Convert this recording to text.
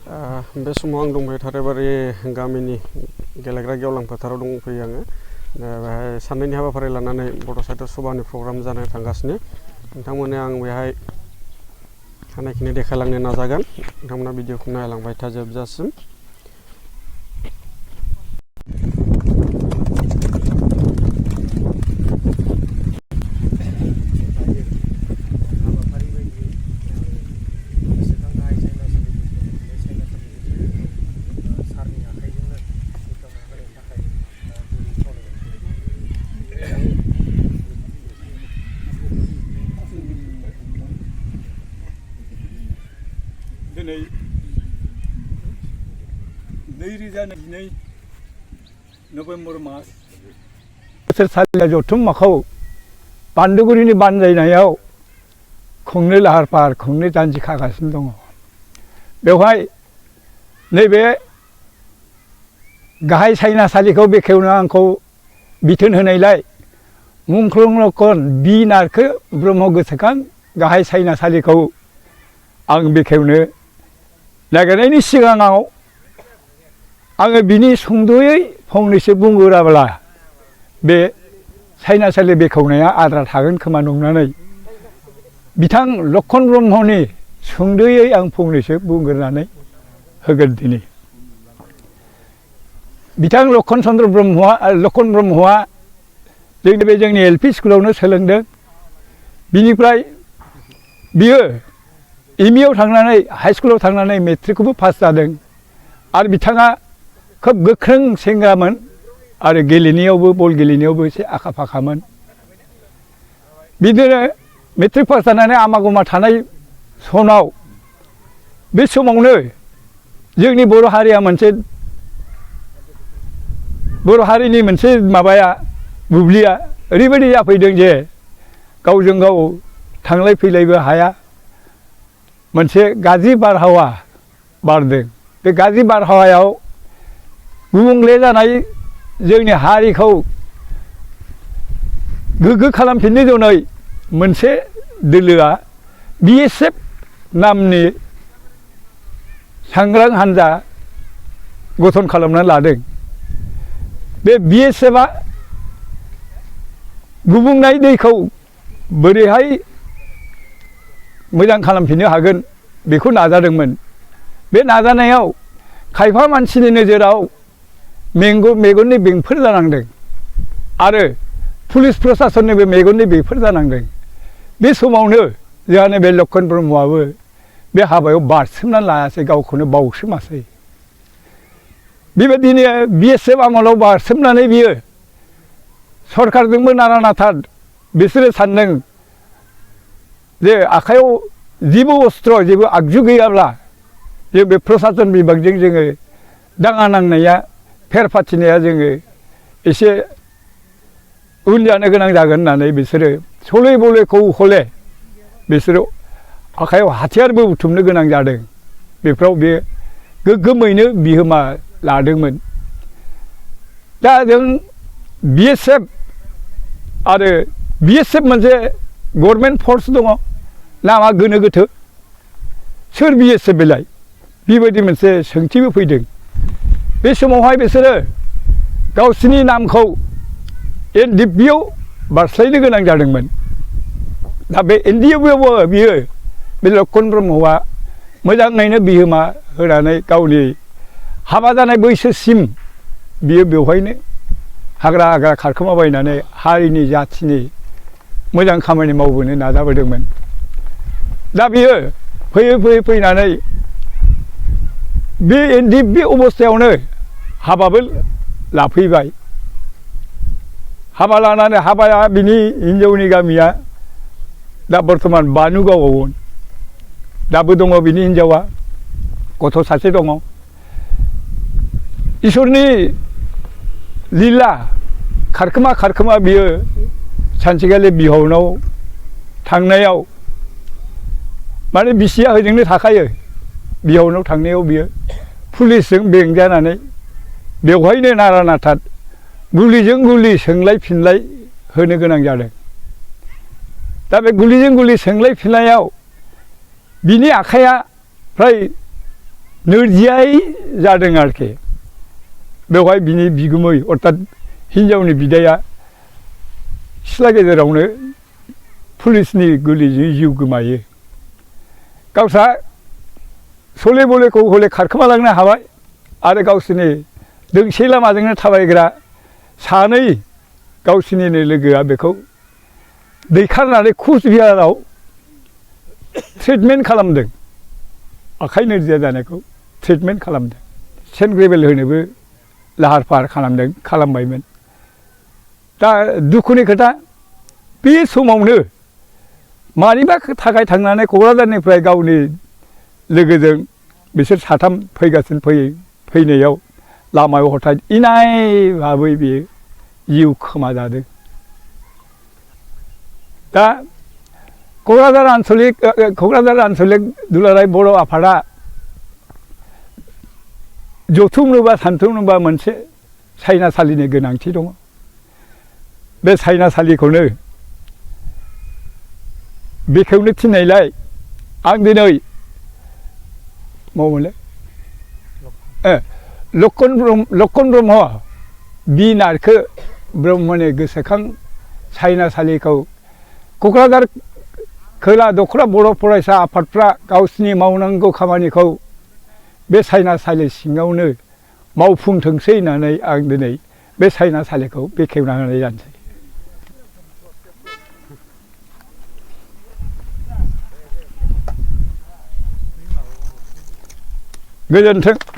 बे समाव आं दंफैयो थाराइबारि गामिनि गेलेग्रा गेवलां फोथाराव दंफैयो आङो बेहाय साननैनि हाबाफारि लानानै बड' साहित्य सभानि प्रग्राम जानो थांगासिनो नोंथांमोननो आं बेहाय हानायखिनि देखायलांनो नाजागोन नोंथांमोना भिडिअखौ नायलांबाय था जोबजासिम दिनै 2022 नभेम्बर मास बोसोरसालिया जथुम्माखौ बान्दोगुरिनि बानजायनायाव खुंनो लाहार फाहार खुंनो जानजि खागासिनो दङ बेवहाय नैबे गाहाय सायनासालिखौ बेखेवनो आंखौ बिथोन होनायलाय मुंख्लं बि नारखो ब्रह्म गोसोखां गाहाय सायनासालिखौ आं बेखेवनो नागिरनायनि सिगाङाव आङो बिनि सुंद'यै फंनैसो बुंगोराब्ला बे सायनासालि बेखेवनाया आद्रा थागोन खोमा नंनानै बिथां लक्ष्मण ब्रह्मनि सुंद'यै आं फंनैसो बुंगोरनानै होगोन दिनै बिथां लक्ष्मण ब्रह्मआ जोंनि एलपि स्कुलावनो सोलोंदों बिनिफ्राय बियो एमइआव थांनानै हाइ स्कुलाव थांनानै मेट्रिकखौबो पास जादों आरो बिथाङा खोब गोख्रों सेंग्रामोन आरो गेलेनायावबो बल गेलेनायावबो एसे आखा फाखामोन बिदिनो मेट्रिक पास जानानै आमागमा थानाय समाव बे समावनो जोंनि बर' हारिनि मोनसे माबाया बुब्लिया ओरैबायदि जाफैदों जे गावजों गाव थांलाय फैलायबो हाया मोनसे गाज्रि बारहावा बारदों बे गाज्रि बारहावायाव गुबुंले जानाय जोंनि हारिखौ गोग्गो खालामफिननो जनै मोनसे दोलोआ बिएसएफ नामनि सांग्रां हान्जा गठन खालामनानै लादों बे बिएसएफआ गुबुंनाय दैखौ बोरैहाय मोजां खालामफिननो हागोन बेखौ नाजादोंमोन बे नाजानायाव खायफा मानसिनि नोजोराव मेगननि बेंफोर जानांदों आरो पुलिस प्रसासननिबो मेगननि बेंफोर जानांदों बे समावनो जोंहानो बे लक्ष्मण ब्रह्मआबो बे हाबायाव बारसोमनानै लायासै गावखौनो बावसोमासै बेबायदिनो बिएसएफ आमोलाव बारसोमनानै बियो सरकारजोंबो नारा नाथा बिसोरो सानदों जे आखायाव जेबो अस्त्र जेबो आगजु गैयाब्ला जों बे प्रसासन बिभागजों जोङो दाङा नांनाया फेर फाथिनाया जोङो एसे उन जानो गोनां जागोन होननानै बिसोरो सले बले कौशले बिसोरो आखायाव हाथियारबो बुथुमनो गोनां जादों बेफोराव बे गोग्गोमैनो बिहोमा लादोंमोन दा जों बिएसएफ आरो बिएसएफ मोनसे गभर्नमेन्ट फर्स दङ नामा गोनो गोथो सोर बिएसएफ बेलाय बेबायदि मोनसे सोंथिबो फैदों बे समावहाय बिसोरो गावसिनि नामखौ एनडिएफबिआव बारस्लायनो गोनां जादोंमोन दा बे एनडिएफबिआवबो बियो बे लक्ष्मण ब्रह्मआ मोजाङैनो बिहोमा होनानै गावनि हाबा जानाय बैसोसिम बियो बेवहायनो हाग्रा खारखोमाबायनानै हारिनि जाथिनि मोजां खामानि मावबोनो नाजाबोदोंमोन दा बियो फैयै फैनानै बे एनडिएफबि अबस्थायावनो हाबाबो लाफैबाय हाबा लानानै हाबाया बिनि हिन्जावनि गामिया दा बर्थमान बानुगावआव दाबो दङ बिनि हिन्जावा गथ' सासे दङ इसोरनि लीला खारखोमा बियो सानसेखालि बिहावनाव थांनायाव माने बिसिया होजोंनो थाखायो बिहावनाव थांनायाव बियो पुलिसजों बेंजानानै बेवहायनो नारा नाथा गुलिजों गुलि सोंलाय फिनलाय होनो गोनां जादों दा बे गुलिजों गुलि सोंलाय फिनलायाव बिनि आखाया फ्राय नोरजियायै जादों आरोखि बेवहाय बिनि बिगुमै अर्थात हिनजावनि बिदाया सिथ्ला गेजेरावनो पुलिसनि गुलिजों जिउ गोमायो गावस्रा सले बलेखौ हले खारखोमालांनो हाबाय आरो गावसोरनि दोंसे लामाजोंनो थाबायग्रा सानै गावसोरनिनो लोगोआ बेखौ दैखारनानै कुचबिहाराव ट्रिटमेन्ट खालामदों आखाइ नोरजिया जानायखौ ट्रिटमेन्ट खालामदों सेन्ट ग्रेभेल होनोबो लाहार फाहार खालामबायमोन दा दुखुनि खोथा बे समावनो मानिबा थाखाय थांनानै क'क्राझारनिफ्राय गावनि लोगोजों बिसोर साथाम फैनायाव लामायाव हथात इनाय भाबै बियो जिउ खोमाजादों दा क'क्राझार आन्चलिक दुलाराय बर' आफादा जथुमनोबा सानथुमनोबा मोनसे सायनासालिनि गोनांथि दङ बे सायनासालिखौनो बेखेवनो थिननायलाय आं दिनै मामोनलाय लक्ष्मण ब्रह्म बि नारखो ब्रह्मनि गोसोखां सायनासालिखौ क'क्राझार खोला दख्रा बर' फरायसा आफादफ्रा गावसिनि मावनांगौ खामानिखौ बे सायनासालि सिङावनो मावफुंथोंसै होननानै आं दिनै बे सायनासालिखौ बेखेवना होनाय जानोसै गोजोन्थों।